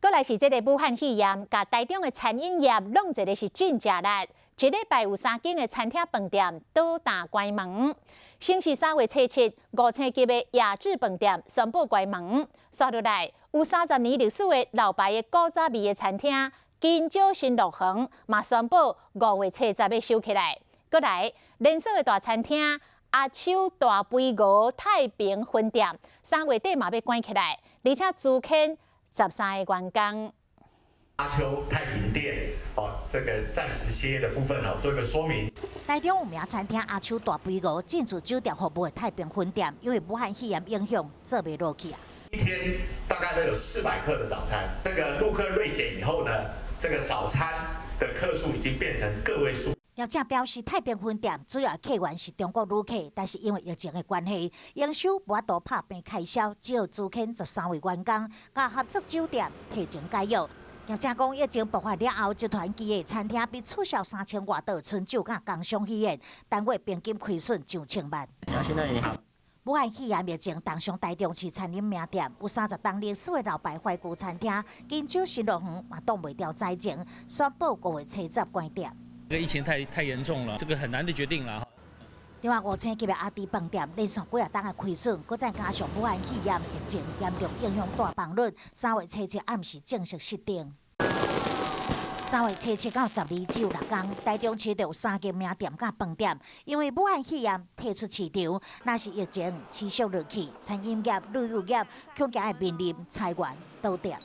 閣來是這个武漢肺炎，共台中的餐飲業弄一个是真食力。這禮拜有三間的餐廳飯店倒彈關門。先是3月初七，五星級的雅致飯店宣布關門。紲落來有30年歷史的老牌的古早味的餐廳金石新樂園嘛宣布5月初十欲收起來。閣來連鎖的大餐廳阿秋大肥鵝太平分店3月底嘛欲關起來，而且資遣13個員工。阿秋太平店哦，這個暫時歇業的部分哦，做一個說明。台中有名餐廳阿秋大肥鵝進駐酒店服務的太平分店，因為武漢肺炎影響，做袂落去啊。一天大概都有400客的早餐，這個陸客銳減以後呢，這個早餐的客數已經變成個位數。業者表示，太平分店主要客源是中國旅客，但是因為疫情的關係，營收無法度拍平開銷，只好資遣13位員工，佮合作酒店提前解約。業者講，疫情爆發了後，集團旗下餐廳被取消3000外桌春酒佮工商喜宴，單月平均虧損上千萬。武漢肺炎疫情重傷台中市餐飲名店，有30冬歷史的老牌懷舊餐廳金石新樂園嘛擋袂牢災情，宣布5月初十關店。這個疫情太嚴重了，這個很難的決定了。另外，五星級的阿弟飯店連續幾仔冬的虧損，閣再加上武漢肺炎疫情嚴重影響大房率，3月初七暗時正式熄燈。3月初七到12只有6工，台中市就有三間名店佮飯店，因為武漢肺炎退出市場。若是疫情持續落去，餐飲業、旅遊業恐驚會面臨裁員倒店。